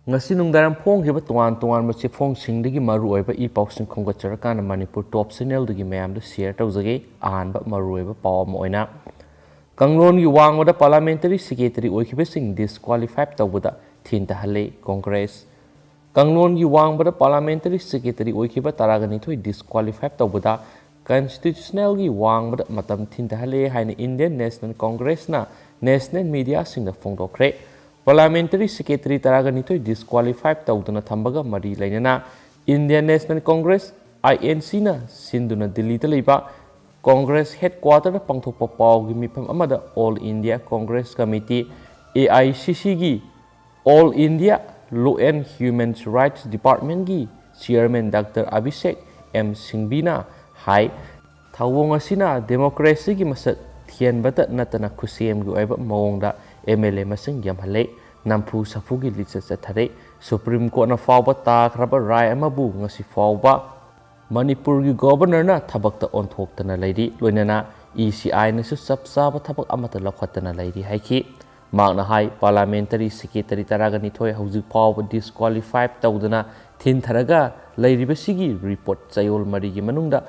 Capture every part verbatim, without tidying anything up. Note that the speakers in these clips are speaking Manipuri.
ꯉꯁꯤ ꯅꯨꯡꯗꯥꯡ ꯐꯣꯡꯈꯤꯕ ꯇꯣꯉꯥꯟ ꯇꯣꯉꯥꯟꯕ ꯆꯦꯐꯣꯡꯁꯤꯡꯗꯒꯤ ꯃꯔꯨꯑꯣꯏꯕ ꯏ ꯄꯥꯎꯁꯤꯡ ꯈꯣꯝꯒꯠꯆꯔꯀꯥꯟꯗ ꯃꯅꯤꯄꯨꯔ ꯇꯣꯞ ꯆꯦꯅꯦꯜꯗꯒꯤ ꯃꯌꯥꯝꯗ ꯁꯤꯌꯔ ꯇꯧꯖꯒꯦ꯫ ꯑꯍꯥꯟꯕ ꯃꯔꯨꯑꯣꯏꯕ ꯄꯥꯎ ꯑꯃ ꯑꯣꯏꯅ, ꯀꯪꯂꯣꯟꯒꯤ ꯋꯥꯡꯃꯗ ꯄꯥꯔꯂꯥꯃꯦꯟꯇꯔꯤ ꯁꯦꯀ꯭ꯔꯦꯇꯔꯤ ꯑꯣꯏꯈꯤꯕꯁꯤꯡ ꯗꯤꯁꯀ꯭ꯋꯥꯂꯤꯐꯥꯏ ꯇꯧꯕꯗ ꯊꯤꯟꯊꯍꯜꯂꯦ ꯀꯣꯡꯒ꯭ꯔꯦꯁ꯫ ꯀꯪꯂꯣꯟꯒꯤ ꯋꯥꯡꯃꯗ ꯄꯥꯔꯂꯥꯃꯦꯟꯇꯔꯤ ꯁꯦꯀ꯭ꯔꯦꯇꯔꯤ ꯑꯣꯏꯈꯤꯕ ꯇꯔꯥꯒ ꯅꯤꯊꯣꯏ ꯗꯤꯁꯀ꯭ꯋꯥꯂꯤꯐꯥꯏ ꯇꯧꯕꯗ ꯀꯟꯁꯇꯤꯇ꯭ꯌꯨꯁꯅꯦꯜꯒꯤ ꯋꯥꯡꯃꯗ ꯃꯇꯝ ꯊꯤꯟꯊꯍꯜꯂꯦ ꯍꯥꯏꯅ ꯏꯟꯗꯤꯌꯟ ꯅꯦꯁꯅꯦꯜ ꯀꯣꯡꯒ꯭ꯔꯦꯁꯅ ꯅꯦꯁꯅꯦꯜ ꯃꯤꯗꯤꯌꯥꯁꯤꯡꯗ ꯐꯣꯡꯗꯣꯛꯈ꯭ꯔꯦ꯫ ꯄꯥꯔꯂꯥꯃꯦꯟꯇꯔꯤ ꯁꯦꯀ꯭ꯔꯦꯇꯔꯤ ꯇꯔꯥꯒ ꯅꯤꯊꯣꯏ ꯗꯤꯁꯀ꯭ꯋꯥꯂꯤꯐꯥꯏ ꯇꯧꯗꯨꯅ ꯊꯝꯕꯒ ꯃꯔꯤ ꯂꯩꯅꯅ Indian National Congress, I N ꯁꯤꯅ ꯁꯤꯟꯗꯨꯅ ꯗꯤꯜꯂꯤꯗ ꯂꯩꯕ ꯀꯣꯡꯒ꯭ꯔꯦꯁ ꯍꯦꯗꯀ꯭ꯋꯥꯇꯔꯗ ꯄꯥꯡꯊꯣꯛꯄ ꯄꯥꯎꯒꯤ ꯃꯤꯐꯝ ꯑꯃꯗ all India congress committee, A I C ꯁꯤꯒꯤ all India law and human rights ꯗꯤꯄꯥꯔꯠꯃꯦꯟꯒꯤ ꯆꯤꯌꯔꯃꯦꯟ ꯗꯥꯛꯇꯔ ꯑꯕꯤꯁꯦꯛ ꯑꯦꯝ ꯁꯤꯡꯕꯤꯅ ꯍꯥꯏ, ꯊꯧꯑꯣꯡ ꯑꯁꯤꯅ ꯗꯦꯃꯣꯀ꯭ꯔꯦꯁꯤꯒꯤ ꯃꯁꯛ ꯊꯤꯍꯟꯕꯇ ꯅꯠꯇꯅ ꯈꯨꯠꯁꯦꯝꯒꯤ ꯑꯣꯏꯕ ꯃꯑꯣꯡꯗ ꯑꯦꯝ ꯑꯦꯜ ꯑꯦ ꯃꯁꯤꯡ ꯌꯥꯝꯍꯜꯂꯦ, ꯅꯝꯐꯨ ꯁꯥꯐꯨꯒꯤ ꯂꯤꯆꯠ ꯆꯠꯊꯔꯦ꯫ ꯁꯨꯄ꯭ꯔꯤꯝ ꯀꯣꯔꯠꯅ ꯐꯥꯎꯕ ꯇꯥꯈ꯭ꯔꯕ ꯔꯥꯏ ꯑꯃꯕꯨ ꯉꯁꯤ ꯐꯥꯎꯕ ꯃꯅꯤꯄꯨꯔꯒꯤ ꯒꯣꯚꯔꯅꯔꯅ ꯊꯕꯛꯇ ꯑꯣꯟꯊꯣꯛꯇꯅ ꯂꯩꯔꯤ, ꯂꯣꯏꯅꯅ ꯏ ꯁꯤ ꯑꯥꯏꯅꯁꯨ ꯆꯞ ꯆꯥꯕ ꯊꯕꯛ ꯑꯃꯠꯇ ꯂꯧꯈꯠꯇꯅ ꯂꯩꯔꯤ ꯍꯥꯏꯈꯤ꯫ ꯃꯍꯥꯛꯅ ꯍꯥꯏ, ꯄꯥꯔꯂꯥꯃꯦꯟꯇꯔꯤ ꯁꯦꯀ꯭ꯔꯦꯇꯔꯤ ꯇꯔꯥꯒ ꯅꯤꯊꯣꯏ ꯍꯧꯖꯤꯛ ꯐꯥꯎꯕ ꯗꯤꯁꯀ꯭ꯋꯥꯂꯤꯐꯥꯏ ꯇꯧꯗꯅ ꯊꯤꯟꯊꯔꯒ ꯂꯩꯔꯤꯕꯁꯤꯒꯤ ꯔꯤꯄꯣꯔꯠ ꯆꯌꯣꯜ ꯃꯔꯤꯒꯤ ꯃꯅꯨꯡꯗ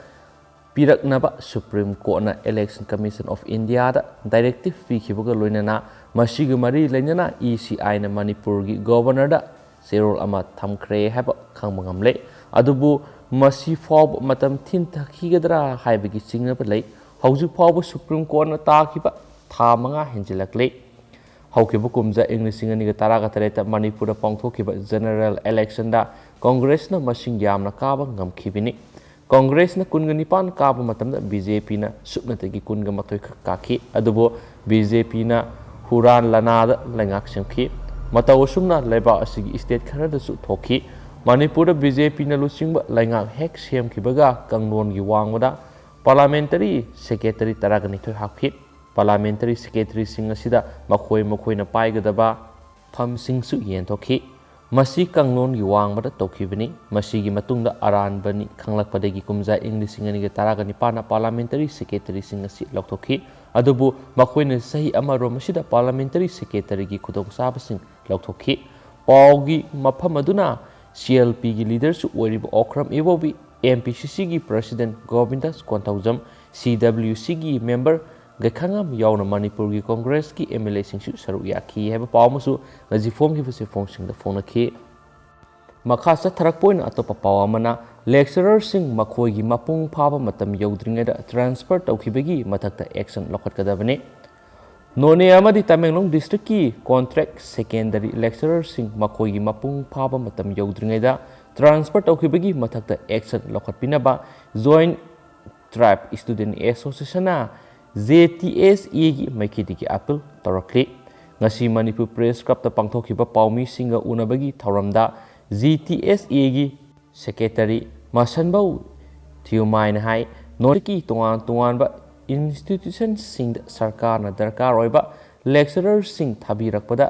ꯄꯤꯔꯛꯅꯕ ꯁꯨꯄ꯭ꯔꯤꯝ ꯀꯣꯔꯠꯅ ꯏꯂꯦꯛꯁꯟ ꯀꯃꯤꯁꯟ ꯑꯣꯐ ꯏꯟꯗꯤꯌꯥꯗ ꯗꯥꯏꯔꯦꯛꯇꯤꯚ ꯄꯤꯈꯤꯕꯒ ꯂꯣꯏꯅꯅ ꯃꯁꯤꯒ ꯃꯔꯤ ꯂꯩꯅꯅ ꯏ ꯁꯤ ꯑꯥꯏꯅ ꯃꯅꯤꯄꯨꯔꯒꯤ ꯒꯣꯚꯔꯅꯔꯗ ꯆꯦꯔꯣꯜ ꯑꯃ ꯊꯝꯈ꯭ꯔꯦ ꯍꯥꯏꯕ ꯈꯪꯕ ꯉꯝꯂꯦ꯫ ꯑꯗꯨꯕꯨ ꯃꯁꯤ ꯐꯥꯎꯕ ꯃꯇꯝ ꯊꯤꯟꯊꯈꯤꯒꯗ꯭ꯔꯥ ꯍꯥꯏꯕꯒꯤ ꯆꯤꯡꯅꯕ ꯂꯩ꯫ ꯍꯧꯖꯤꯛ ꯐꯥꯎꯕ ꯁꯨꯄ꯭ꯔꯤꯝ ꯀꯣꯔꯠꯅ ꯇꯥꯈꯤꯕ ꯊꯥ ꯃꯉꯥ ꯍꯦꯟꯖꯤꯜꯂꯛꯂꯦ꯫ ꯍꯧꯈꯤꯕ ꯀꯨꯝꯖꯥ ꯏꯪ ꯂꯤꯁꯤꯡ ꯑꯅꯤꯒ ꯇꯔꯥꯒ ꯇꯔꯦꯠꯇ ꯃꯅꯤꯄꯨꯔꯗ ꯄꯥꯡꯊꯣꯛꯈꯤꯕ ꯖꯦꯅꯔꯦꯜ ꯏꯂꯦꯛꯁꯟꯗ ꯀꯣꯡꯒ꯭ꯔꯦꯁꯅ ꯃꯁꯤꯡ ꯌꯥꯝꯅ ꯀꯥꯕ ꯉꯝꯈꯤꯕꯅꯤ꯫ ꯀꯣꯡꯒ꯭ꯔꯦꯁꯅ ꯀꯨꯟꯒ ꯅꯤꯄꯥꯟ ꯀꯥꯕ ꯃꯇꯝꯗ ꯕꯤ ꯖꯦ ꯄꯤꯅ ꯁꯨꯞꯅꯇꯒꯤ ꯀꯨꯟꯒ ꯃꯥꯊꯣꯏ ꯈꯛ ꯀꯥꯈꯤ꯫ ꯑꯗꯨꯕꯨ ꯕꯤ ꯖꯦ ꯄꯤꯅ ꯍꯨꯔꯥꯟ ꯂꯥꯟꯅꯥꯗ ꯂꯩꯉꯥꯛ ꯁꯦꯝꯈꯤ꯫ ꯃꯇꯧ ꯑꯁꯨꯝꯅ ꯂꯩꯕꯥꯛ ꯑꯁꯤꯒꯤ ꯁ꯭ꯇꯦꯠ ꯈꯔꯗꯁꯨ ꯊꯣꯛꯈꯤ꯫ ꯃꯅꯤꯄꯨꯔꯗ ꯕꯤ ꯖꯦ ꯄꯤꯅ ꯂꯨꯆꯤꯡꯕ ꯂꯩꯉꯥꯛ ꯍꯦꯛ ꯁꯦꯝꯈꯤꯕꯒ ꯀꯪꯂꯣꯟꯒꯤ ꯋꯥꯡꯃꯗ ꯄꯥꯔꯂꯥꯃꯦꯟꯇꯔꯤ ꯁꯦꯀ꯭ꯔꯦꯇꯔꯤ ꯇꯔꯥꯒ ꯅꯤꯊꯣꯏ ꯍꯥꯞꯈꯤ꯫ ꯄꯥꯔꯂꯥꯃꯦꯟꯇꯔꯤ ꯁꯦꯀ꯭ꯔꯦꯇꯔꯤꯁꯤꯡ ꯑꯁꯤꯗ ꯃꯈꯣꯏ ꯃꯈꯣꯏꯅ ꯄꯥꯏꯒꯗꯕ ꯐꯝꯁꯤꯡꯁꯨ ꯌꯦꯟꯊꯣꯛꯈꯤ꯫ ꯃꯁꯤ ꯀꯪꯂꯣꯟꯒꯤ ꯋꯥꯡꯃꯗ ꯇꯧꯈꯤꯕꯅꯤ꯫ ꯃꯁꯤꯒꯤ ꯃꯇꯨꯡꯗ ꯑꯔꯥꯟꯕꯅꯤ ꯈꯪꯂꯛꯄꯗꯒꯤ ꯀꯨꯝꯖꯥ ꯏꯪ ꯂꯤꯁꯤꯡ ꯑꯅꯤꯒ ꯇꯔꯥꯒ ꯅꯤꯄꯥꯟꯗ ꯄꯥꯔꯂꯥꯃꯦꯟꯇꯔꯤ ꯁꯦꯀ꯭ꯔꯦꯇꯔꯤꯁꯤꯡ ꯑꯁꯤ ꯂꯧꯊꯣꯛꯈꯤ꯫ ꯑꯗꯨꯕꯨ ꯃꯈꯣꯏꯅ ꯆꯍꯤ ꯑꯃꯔꯣꯝ ꯑꯁꯤꯗ ꯄꯥꯔꯂꯥꯃꯦꯟꯇꯔꯤ ꯁꯦꯀ꯭ꯔꯦꯇꯔꯤꯒꯤ ꯈꯨꯗꯣꯡꯆꯥꯕꯁꯤꯡ ꯂꯧꯊꯣꯛꯈꯤ꯫ ꯄꯥꯎꯒꯤ ꯃꯐꯝ ꯑꯗꯨꯅ ꯁꯤ ꯑꯦꯜ ꯄꯤꯒꯤ ꯂꯤꯗꯔꯁꯨ ꯑꯣꯏꯔꯤꯕ ꯑꯣꯀ꯭ꯔꯝ ꯏꯕꯣꯕꯤ, ꯑꯦꯝ ꯄꯤ ꯁꯤ ꯁꯤꯒꯤ ꯄ꯭ꯔꯁꯤꯗꯦꯟꯠ ꯒꯣꯕꯤꯟꯗꯥꯁ ꯀꯣꯟꯊꯧꯖꯝ, ꯁꯤ ꯗꯕ꯭ꯂꯤꯌꯨ ꯁꯤꯒꯤ ꯃꯦꯝꯕꯔ ꯒꯩꯈꯥꯉꯝ ꯌꯥꯎꯅ ꯃꯅꯤꯄꯨꯔꯒꯤ ꯀꯣꯡꯒ꯭ꯔꯦꯁꯀꯤ ꯑꯦꯝ ꯑꯦꯜ ꯑꯦꯁꯤꯡꯁꯨ ꯁꯔꯨꯛ ꯌꯥꯈꯤ ꯍꯥꯏꯕ ꯄꯥꯎ ꯑꯃꯁꯨ ꯉꯁꯤ ꯐꯣꯡꯈꯤꯕꯁꯦ ꯐꯣꯡꯁꯤꯡꯗ ꯐꯣꯡꯅꯈꯤ꯫ ꯃꯈꯥ ꯆꯠꯊꯔꯛꯄ ꯑꯣꯏꯅ ꯑꯇꯣꯞꯄ ꯄꯥꯎ ꯑꯃꯅ, lecturerꯁꯤꯡ ꯃꯈꯣꯏꯒꯤ ꯃꯄꯨꯡ ꯐꯥꯕ ꯃꯇꯝ ꯌꯧꯗ꯭ꯔꯤꯉꯩꯗ transfer ꯇꯧꯈꯤꯕꯒꯤ ꯃꯊꯛꯇ action ꯂꯧꯈꯠꯀꯗꯕꯅꯤ꯫ ꯅꯣꯅꯦ ꯑꯃꯗꯤ ꯇꯃꯦꯡꯂꯣꯡ districtꯀꯤ contract secondary lecturerꯁꯤꯡ ꯃꯈꯣꯏꯒꯤ ꯃꯄꯨꯡ ꯐꯥꯕ ꯃꯇꯝ ꯌꯧꯗ꯭ꯔꯤꯉꯩꯗ transfer ꯇꯧꯈꯤꯕꯒꯤ ꯃꯊꯛꯇ action ꯂꯧꯈꯠꯄꯤꯅꯕ Joint Tribe Student Associationꯅ J T S Aꯒꯤ ꯃꯥꯏꯀꯩꯗꯒꯤ appeal ꯇꯧꯔꯛꯂꯤ꯫ ꯉꯁꯤ ꯃꯅꯤꯄꯨꯔ Press Clubꯇ ꯄꯥꯡꯊꯣꯛꯈꯤꯕ ꯄꯥꯎꯃꯤꯁꯤꯡꯒ ꯎꯅꯕꯒꯤ ꯊꯧꯔꯝꯗ G T S Aꯒꯤ secretary ꯃꯁꯟꯕꯧ ꯊꯤꯌꯨꯃꯥꯏꯅ ꯍꯥꯏ, ꯅꯣꯔꯠꯀꯤ ꯇꯣꯉꯥꯟ ꯇꯣꯉꯥꯟꯕ institutionꯁꯤꯡꯗ ꯁꯔꯀꯥꯔꯅ ꯗꯔꯀꯥꯔ ꯑꯣꯏꯕ lecturerꯁꯤꯡ ꯊꯥꯕꯤꯔꯛꯄꯗ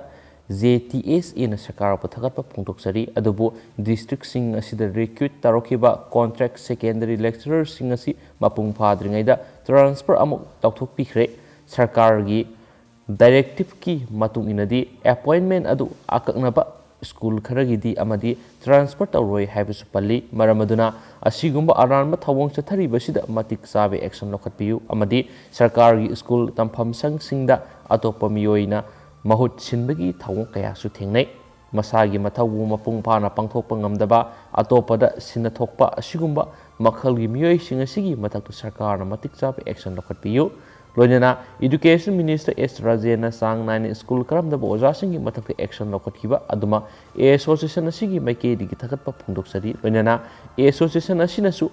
J T S Aꯅ ꯁꯔꯀꯥꯔꯕꯨ ꯊꯥꯒꯠꯄ ꯐꯣꯡꯗꯣꯛꯆꯔꯤ꯫ ꯑꯗꯨꯕꯨ districtꯁꯤꯡ ꯑꯁꯤꯗ recruit ꯇꯧꯔꯛꯈꯤꯕ contract secondary lecturerꯁꯤꯡ ꯑꯁꯤ ꯃꯄꯨꯡ ꯐꯥꯗ꯭ꯔꯤꯉꯩꯗ transfer ꯑꯃꯨꯛ ꯇꯧꯊꯣꯛꯄꯤꯈ꯭ꯔꯦ꯫ ꯁꯔꯀꯥꯔꯒꯤ directiveꯀꯤ ꯃꯇꯨꯡ ꯏꯟꯅꯗꯤ appointment ꯑꯗꯨ ꯑꯀꯛꯅꯕ school ꯈꯔꯒꯤꯗꯤ ꯑꯃꯗꯤ transfer ꯇꯧꯔꯣꯏ ꯍꯥꯏꯕꯁꯨ ꯄꯜꯂꯤ꯫ ꯃꯔꯝ ꯑꯗꯨꯅ ꯑꯁꯤꯒꯨꯝꯕ ꯑꯔꯥꯟꯕ ꯊꯧꯑꯣꯡ ꯆꯠꯊꯔꯤꯕꯁꯤꯗ ꯃꯇꯤꯛ ꯆꯥꯕ action ꯂꯧꯈꯠꯄꯤꯌꯨ ꯑꯃꯗꯤ ꯁꯔꯀꯥꯔꯒꯤ school ꯇꯝꯐꯝ ꯁꯪꯁꯤꯡꯗ ꯑꯇꯣꯞꯄ ꯃꯤꯑꯣꯏꯅ ꯃꯍꯨꯠ ꯁꯤꯟꯕꯒꯤ ꯊꯧꯑꯣꯡ ꯀꯌꯥꯁꯨ ꯊꯦꯡꯅꯩ꯫ ꯃꯁꯥꯒꯤ ꯃꯊꯧꯕꯨ ꯃꯄꯨꯡ ꯐꯥꯅ ꯄꯥꯡꯊꯣꯛꯄ ꯉꯝꯗꯕ, ꯑꯇꯣꯞꯄꯗ ꯁꯤꯟꯅꯊꯣꯛꯄ ꯑꯁꯤꯒꯨꯝꯕ ꯃꯈꯜꯒꯤ ꯃꯤꯑꯣꯏꯁꯤꯡ ꯑꯁꯤꯒꯤ ꯃꯊꯛꯇ ꯁꯔꯀꯥꯔꯅ ꯃꯇꯤꯛ ꯆꯥꯕ action ꯂꯧꯈꯠꯄꯤꯌꯨ꯫ ꯂꯣꯏꯅꯅ Education Minister S ꯔꯥꯖꯦꯟꯅ ꯆꯥꯡ ꯅꯥꯏꯅ school ꯀꯥꯔꯝꯗꯕ ꯑꯣꯖꯥꯁꯤꯡꯒꯤ ꯃꯊꯛꯇ action ꯂꯧꯈꯠꯈꯤꯕ ꯑꯗꯨꯃꯛ association ꯑꯁꯤꯒꯤ ꯃꯥꯏꯀꯩꯗꯒꯤ ꯊꯥꯒꯠꯄ ꯐꯣꯡꯗꯣꯛꯆꯔꯤ꯫ ꯂꯣꯏꯅꯅ association ꯑꯁꯤꯅꯁꯨ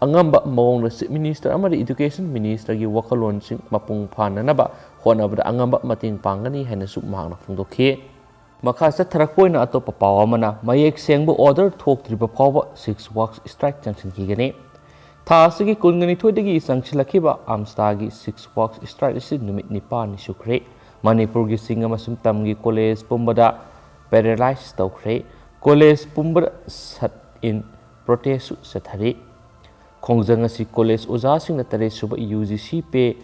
ꯑꯉꯝꯕ ꯃꯑꯣꯡꯗ Chief Minister ꯑꯃꯗꯤ Education Ministerꯒꯤ ꯋꯥꯈꯜꯂꯣꯟꯁꯤꯡ ꯃꯄꯨꯡ ꯐꯥꯅꯅꯕ ꯍꯣꯠꯅꯕꯗ ꯑꯉꯝꯕ ꯃꯇꯦꯡ ꯄꯥꯡꯒꯅꯤ ꯍꯥꯏꯅꯁꯨ ꯃꯍꯥꯛꯅ ꯐꯣꯡꯗꯣꯛꯈꯤ꯫ ꯃꯈꯥ ꯆꯠꯊꯔꯛꯄ ꯑꯣꯏꯅ ꯑꯇꯣꯞꯄ ꯄꯥꯎ ꯑꯃꯅ, ꯃꯌꯦꯛ ꯁꯦꯡꯕ order ꯊꯣꯛꯇ꯭ꯔꯤꯕ ꯐꯥꯎꯕ shift work strike ꯆꯪꯁꯤꯟꯈꯤꯒꯅꯤ꯫ ꯊꯥ ꯑꯁꯤꯒꯤ ꯀꯨꯟꯒ ꯅꯤꯊꯣꯏꯗꯒꯤ ꯆꯪꯁꯤꯜꯂꯛꯈꯤꯕ AMSTAꯒꯤ shift work strike ꯑꯁꯤ ꯅꯨꯃꯤꯠ ꯅꯤꯄꯥꯜꯅꯤ ꯁꯨꯈ꯭ꯔꯦ꯫ ꯃꯅꯤꯄꯨꯔꯒꯤ ꯆꯤꯡ ꯑꯃꯁꯨꯡ ꯇꯝꯒꯤ college ꯄꯨꯝꯕꯗ paralyze ꯇꯧꯈ꯭ꯔꯦ꯫ College ꯄꯨꯝꯕꯗ sit-in protestꯁꯨ ꯆꯠꯊꯔꯤ꯫ ꯈꯣꯡꯖꯪ ꯑꯁꯤ college ꯑꯣꯖꯥꯁꯤꯡꯅ ꯇꯔꯦꯠ ꯁꯨꯕ U G C pay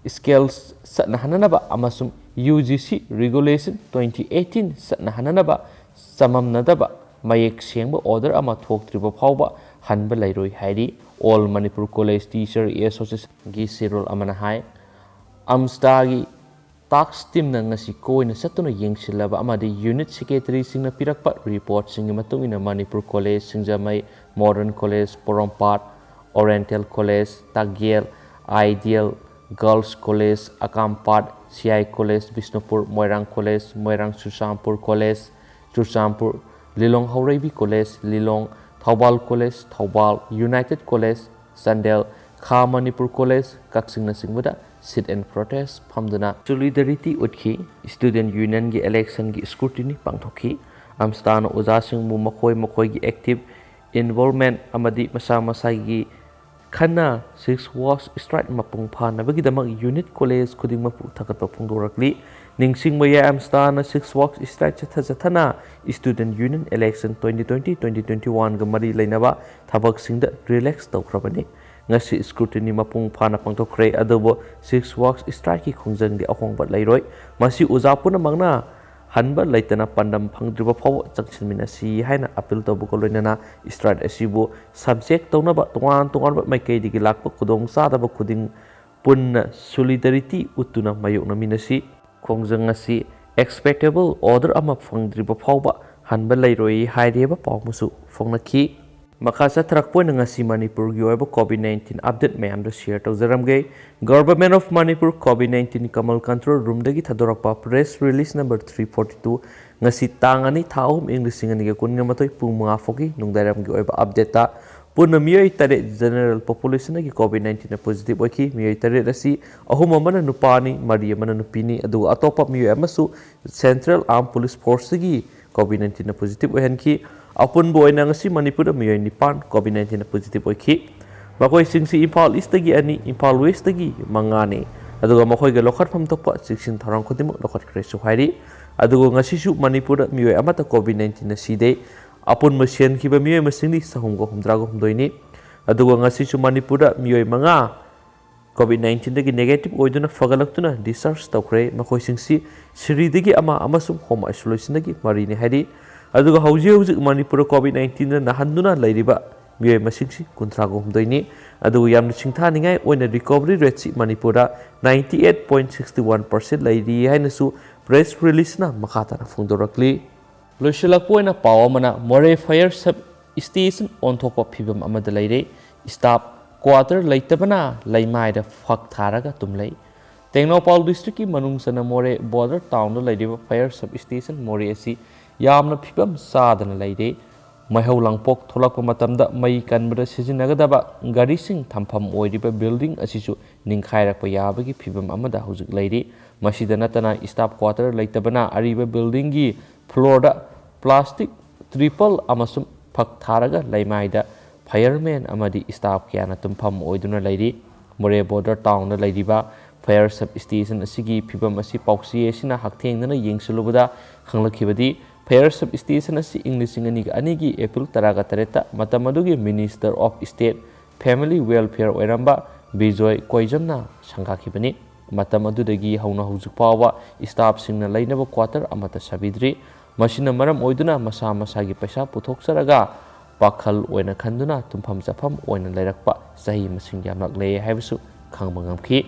scale ꯆꯠꯅꯍꯟꯅꯅꯕ ꯑꯃꯁꯨꯡ U G C Regulation twenty eighteen ꯆꯠꯅꯍꯟꯅꯅꯕ ꯆꯃꯝꯅꯗꯕ ꯃꯌꯦꯛ ꯁꯦꯡꯕ order ꯑꯃ ꯊꯣꯛꯇ꯭ꯔꯤꯕ ꯐꯥꯎꯕ ꯍꯟꯕ ꯂꯩꯔꯣꯏ ꯍꯥꯏꯔꯤ꯫ All Manipur College Teacher Associationꯒꯤ ꯆꯦꯔꯣꯜ ꯑꯃꯅ ꯍꯥꯏ꯫ ꯑꯝꯁꯇꯥꯒꯤ task teamꯅ ꯉꯁꯤ ꯀꯣꯏꯅ ꯆꯠꯇꯨꯅ ꯌꯦꯡꯁꯤꯜꯂꯕ ꯑꯃꯗꯤ unit secretaryꯁꯤꯡꯅ ꯄꯤꯔꯛꯄ reportꯁꯤꯡꯒꯤ ꯃꯇꯨꯡ ꯏꯟꯅ Manipur college Singjamei, Modern College Porompat, Oriental College Takyel, Ideal Girls College ꯑꯀꯥꯝꯄꯥꯠ, C I College Bishnupur, Moirang College Moirang, Churachandpur College Churachandpur, Lilong ꯍꯧꯔꯩꯕꯤ College Lilong, Thoubal College Thoubal, United College Chandel, ꯈꯥ ꯃꯅꯤꯄꯨꯔ College ꯀꯛꯆꯤꯡꯅꯆꯤꯡꯕꯗ sit-in protest ꯐꯝꯗꯨꯅ solidarity ꯎꯠꯈꯤ꯫ Student unionꯒꯤ electionꯒꯤ scrutiny ꯄꯥꯡꯊꯣꯛꯈꯤ꯫ ꯑꯝꯁꯇꯥꯅ ꯑꯣꯖꯥꯁꯤꯡꯕꯨ ꯃꯈꯣꯏ ꯃꯈꯣꯏꯒꯤ active involvement ꯑꯃꯗꯤ ꯃꯁꯥ ꯃꯁꯥꯒꯤ ꯈꯟꯅ six weeks strike ꯃꯄꯨꯡ ꯐꯥꯅꯕꯒꯤꯗꯃꯛ unit college ꯈꯨꯗꯤꯡꯃꯛꯄꯨ ꯊꯥꯒꯠꯄ ꯐꯣꯡꯗꯣꯔꯛꯂꯤ꯫ ꯅꯤꯡꯁꯤꯡꯕ ꯌꯥꯏ, ꯑꯝꯁꯇꯥꯅ six weeks strike ꯆꯠꯊ ꯆꯠꯊꯅ student union election twenty twenty, twenty twenty-oneꯒ ꯃꯔꯤ ꯂꯩꯅꯕ ꯊꯕꯛꯁꯤꯡꯗ relax ꯇꯧꯈ꯭ꯔꯕꯅꯤ꯫ ꯉꯁꯤ scrutiny ꯃꯄꯨꯡ ꯐꯥꯅ ꯄꯥꯡꯊꯣꯛꯈ꯭ꯔꯦ, ꯑꯗꯨꯕꯨ six weeks strikeꯀꯤ ꯈꯣꯡꯖꯪꯗꯤ ꯑꯍꯣꯡꯕ ꯂꯩꯔꯣꯏ꯫ ꯃꯁꯤ ꯑꯣꯖꯥ ꯄꯨꯝꯅꯃꯛꯅ ꯍꯟꯕ ꯂꯩꯇꯅ ꯄꯥꯟꯗꯝ ꯐꯪꯗ꯭ꯔꯤꯕ ꯐꯥꯎꯕ ꯆꯪꯁꯤꯟꯃꯤꯟꯅꯁꯤ ꯍꯥꯏꯅ appeal ꯇꯧꯕꯒ ꯂꯣꯏꯅꯅ strike ꯑꯁꯤꯕꯨ subject ꯇꯧꯅꯕ ꯇꯣꯉꯥꯟ ꯇꯣꯉꯥꯟꯕ ꯃꯥꯏꯀꯩꯗꯒꯤ ꯂꯥꯛꯄ ꯈꯨꯗꯣꯡꯆꯥꯗꯕ ꯈꯨꯗꯤꯡ ꯄꯨꯟꯅ solidarity ꯎꯠꯇꯨꯅ ꯃꯥꯌꯣꯛꯅꯃꯤꯟꯅꯁꯤ꯫ ꯈꯣꯡꯖꯪ ꯑꯁꯤ expectable order ꯑꯃ ꯐꯪꯗ꯭ꯔꯤꯕ ꯐꯥꯎꯕ ꯍꯟꯕ ꯂꯩꯔꯣꯏ ꯍꯥꯏꯔꯤꯕ ꯄꯥꯎ ꯑꯃꯁꯨ ꯐꯣꯡꯅꯈꯤ꯫ ꯃꯈꯥ ꯆꯠꯊꯔꯛꯄ ꯑꯣꯏꯅ ꯉꯁꯤ ꯃꯅꯤꯄꯨꯔꯒꯤ ꯑꯣꯏꯕ COVID nineteen update ꯃꯌꯥꯝꯗꯨ share ꯇꯧꯖꯔꯝꯒꯦ꯫ Government of Manipur COVID nineteen Kamal Control Roomꯗꯒꯤ ꯊꯥꯗꯣꯔꯛꯄ press release number three forty two, ꯉꯁꯤ ꯇꯥꯡ ꯑꯅꯤ ꯊꯥ ꯑꯍꯨꯝ ꯏꯪ ꯂꯤꯁꯤꯡ ꯑꯅꯤꯒ ꯀꯨꯟꯒ ꯃꯥꯊꯣꯏ ꯄꯨꯡ ꯃꯉꯥ ꯐꯥꯎꯒꯤ ꯅꯨꯡꯗꯥꯡꯋꯥꯏꯔꯝꯒꯤ ꯑꯣꯏꯕ updateꯇ ꯄꯨꯟꯅ ꯃꯤꯑꯣꯏ ꯇꯔꯦꯠ general populationꯗꯒꯤ COVID nineteenꯅ positive ꯑꯣꯏꯈꯤ꯫ ꯃꯤꯑꯣꯏ ꯇꯔꯦꯠ ꯑꯁꯤ ꯑꯍꯨꯝ ꯑꯃꯅ ꯅꯨꯄꯥꯅꯤ, ꯃꯔꯤ ꯑꯃꯅ ꯅꯨꯄꯤꯅꯤ, ꯑꯗꯨꯒ ꯑꯇꯣꯞꯄ ꯃꯤꯑꯣꯏ ꯑꯃꯁꯨ Central Armed Police Forceꯇꯒꯤ COVID nineteenꯅ positive ꯑꯣꯏꯍꯟꯈꯤ꯫ ꯑꯄꯨꯟꯕ ꯑꯣꯏꯅ ꯉꯁꯤ ꯃꯅꯤꯄꯨꯔꯗ ꯃꯤꯑꯣꯏ ꯅꯤꯄꯥꯟ COVID nineteenꯅ positive ꯑꯣꯏꯈꯤ꯫ ꯃꯈꯣꯏꯁꯤꯡꯁꯤ ꯏꯝꯐꯥꯜ Eastꯇꯒꯤ ꯑꯅꯤ, ꯏꯝꯐꯥꯜ Westꯇꯒꯤ ꯃꯉꯥꯅꯤ꯫ ꯑꯗꯨꯒ ꯃꯈꯣꯏꯒ ꯂꯧꯈꯠꯐꯝ ꯊꯣꯛꯄ ꯆꯦꯛꯁꯤꯟ ꯊꯧꯔꯥꯡ ꯈꯨꯗꯤꯡꯃꯛ ꯂꯧꯈꯠꯈ꯭ꯔꯦꯁꯨ ꯍꯥꯏꯔꯤ꯫ ꯑꯗꯨꯒ ꯉꯁꯤꯁꯨ ꯃꯅꯤꯄꯨꯔꯗ ꯃꯤꯑꯣꯏ ꯑꯃꯠꯇ COVID nineteenꯅ ꯁꯤꯗꯦ꯫ ꯑꯄꯨꯟꯕ ꯁꯤꯍꯟꯈꯤꯕ ꯃꯤꯑꯣꯏ ꯃꯁꯤꯡꯗꯤ ꯆꯍꯨꯝꯒ ꯍꯨꯝꯗ꯭ꯔꯥꯒ ꯍꯨꯝꯗꯣꯏꯅꯤ꯫ ꯑꯗꯨꯒ ꯉꯁꯤꯁꯨ ꯃꯅꯤꯄꯨꯔꯗ ꯃꯤꯑꯣꯏ ꯃꯉꯥ ꯀꯣꯚꯤꯗ ꯅꯥꯏꯟꯇꯤꯟꯗꯒꯤ ꯅꯦꯒꯦꯇꯤꯚ ꯑꯣꯏꯗꯨꯅ ꯐꯒꯠꯂꯛꯇꯨꯅ ꯗꯤꯁꯆꯥꯔꯖ ꯇꯧꯈ꯭ꯔꯦ꯫ ꯃꯈꯣꯏꯁꯤꯡꯁꯤ ꯁꯤꯔꯤꯗꯒꯤ ꯑꯃ ꯑꯃꯁꯨꯡ ꯍꯣꯝ ꯑꯥꯏꯁꯣꯂꯦꯁꯟꯗꯒꯤ ꯃꯔꯤꯅꯤ ꯍꯥꯏꯔꯤ꯫ ꯑꯗꯨꯒ ꯍꯧꯖꯤꯛ ꯍꯧꯖꯤꯛ ꯃꯅꯤꯄꯨꯔꯗ ꯀꯣꯚꯤꯗ ꯅꯥꯏꯟꯇꯤꯟꯗ ꯅꯥꯍꯟꯗꯨꯅ ꯂꯩꯔꯤꯕ ꯃꯤꯑꯣꯏ ꯃꯁꯤꯡꯁꯤ ꯀꯨꯟꯊ꯭ꯔꯥꯒ ꯍꯨꯝꯗꯣꯏꯅꯤ꯫ ꯑꯗꯨꯒ ꯌꯥꯝꯅ ꯁꯤꯡꯊꯥꯅꯤꯡꯉꯥꯏ ꯑꯣꯏꯅ ꯔꯤꯀꯣꯚꯔꯤ ꯔꯦꯠꯁꯤ ꯃꯅꯤꯄꯨꯔꯗ ninety eight point sixty one percent ꯂꯩꯔꯤ ꯍꯥꯏꯅꯁꯨ ꯄ꯭ꯔꯦꯁ ꯔꯤꯂꯤꯖꯅ ꯃꯈꯥ ꯇꯥꯅ ꯐꯣꯡꯗꯣꯔꯛꯂꯤ꯫ ꯂꯣꯏꯁꯤꯜꯂꯛꯄ ꯑꯣꯏꯅ ꯄꯥꯎ ꯑꯃꯅ, ꯃꯣꯔꯦ ꯐꯥꯌꯔ ꯁꯕ ꯁ꯭ꯇꯦꯁꯟ ꯑꯣꯟꯊꯣꯛꯄ ꯐꯤꯕꯝ ꯑꯃꯗ ꯂꯩꯔꯦ꯫ ꯁ꯭ꯇꯥꯐ ꯀ꯭ꯋꯥꯇꯔ ꯂꯩꯇꯕꯅ ꯂꯩꯃꯥꯏꯗ ꯐꯛ ꯊꯥꯔꯒ ꯇꯨꯝꯂꯩ꯫ ꯇꯦꯡꯅꯧꯄꯥꯜ ꯗꯤꯁꯇ꯭ꯔꯤꯛꯀꯤ ꯃꯅꯨꯡ ꯆꯟꯅ ꯃꯣꯔꯦ ꯕꯣꯔꯗꯔ ꯇꯥꯎꯟꯗ ꯂꯩꯔꯤꯕ ꯐꯥꯌꯔ ꯁꯕ ꯁ꯭ꯇꯦꯁꯟ ꯃꯣꯔꯦ ꯑꯁꯤ ꯌꯥꯝꯅ ꯐꯤꯕꯝ ꯆꯥꯗꯅ ꯂꯩꯔꯦ꯫ ꯃꯩꯍꯧ ꯂꯥꯡꯄꯣꯛ ꯊꯣꯛꯂꯛꯄ ꯃꯇꯝꯗ ꯃꯩ ꯀꯟꯕꯗ ꯁꯤꯖꯤꯟꯅꯒꯗꯕ ꯒꯥꯔꯤꯁꯤꯡ ꯊꯝꯐꯝ ꯑꯣꯏꯔꯤꯕ ꯕꯤꯜꯗꯤꯡ ꯑꯁꯤꯁꯨ ꯅꯤꯡꯈꯥꯏꯔꯛꯄ ꯌꯥꯕꯒꯤ ꯐꯤꯕꯝ ꯑꯃꯗ ꯍꯧꯖꯤꯛ ꯂꯩꯔꯤ꯫ ꯃꯁꯤꯗ ꯅꯠꯇꯅ ꯁ꯭ꯇꯥꯐ ꯀ꯭ꯋꯥꯇꯔ ꯂꯩꯇꯕꯅ ꯑꯔꯤꯕ ꯕꯤꯜꯗꯤꯡꯒꯤ ꯐ꯭ꯂꯣꯔꯗ ꯄ꯭ꯂꯥꯁꯇꯤꯛ ꯇ꯭ꯔꯤꯄꯜ ꯑꯃꯁꯨꯡ ꯐꯛ ꯊꯥꯔꯒ ꯂꯩꯃꯥꯏꯗ ꯐꯥꯌꯔꯃꯦꯟ ꯑꯃꯗꯤ ꯁ꯭ꯇꯥꯐ ꯀꯌꯥꯅ ꯇꯨꯝꯐꯝ ꯑꯣꯏꯗꯨꯅ ꯂꯩꯔꯤ꯫ ꯃꯣꯔꯦ ꯕꯣꯔꯗꯔ ꯇꯥꯎꯟꯗ ꯂꯩꯔꯤꯕ ꯐꯥꯌꯔ ꯁꯕ ꯁ꯭ꯇꯦꯁꯟ ꯑꯁꯤꯒꯤ ꯐꯤꯕꯝ ꯑꯁꯤ ꯄꯥꯎꯆꯦ ꯑꯁꯤꯅ ꯍꯛꯊꯦꯡꯅꯅ ꯌꯦꯡꯁꯤꯜꯂꯨꯕꯗ ꯈꯪꯂꯛꯈꯤꯕꯗꯤ, ꯐꯥꯌꯔ ꯁꯕ ꯁ꯭ꯇꯦꯁꯟ ꯑꯁꯤ ꯏꯪ ꯂꯤꯁꯤꯡ ꯑꯅꯤꯒ ꯑꯅꯤꯒꯤ ꯑꯦꯄ꯭ꯔꯤꯜ ꯇꯔꯥꯒ ꯇꯔꯦꯠꯇ ꯃꯇꯝ ꯑꯗꯨꯒꯤ minister of state family welfare ꯑꯣꯏꯔꯝꯕ ꯕꯤꯖꯣꯏ ꯀꯣꯏꯖꯝꯅ ꯁꯪꯒꯥꯈꯤꯕꯅꯤ꯫ ꯃꯇꯝ ꯑꯗꯨꯗꯒꯤ ꯍꯧꯅ ꯍꯧꯖꯤꯛ ꯐꯥꯎꯕ ꯁ꯭ꯇꯥꯐꯁꯤꯡꯅ ꯂꯩꯅꯕ ꯀ꯭ꯋꯥꯇꯔ ꯑꯃꯠꯇ ꯁꯥꯕꯤꯗ꯭ꯔꯤ꯫ ꯃꯁꯤꯅ ꯃꯔꯝ ꯑꯣꯏꯗꯨꯅ ꯃꯁꯥ ꯃꯁꯥꯒꯤ ꯄꯩꯁꯥ ꯄꯨꯊꯣꯛꯆꯔꯒ ꯄꯥꯈꯜ ꯑꯣꯏꯅ ꯈꯟꯗꯨꯅ ꯇꯨꯝꯐꯝ ꯆꯥꯐꯝ ꯑꯣꯏꯅ ꯂꯩꯔꯛꯄ ꯆꯍꯤ ꯃꯁꯤꯡ ꯌꯥꯝꯂꯛꯂꯦ ꯍꯥꯏꯕꯁꯨ ꯈꯪꯕ ꯉꯝꯈꯤ꯫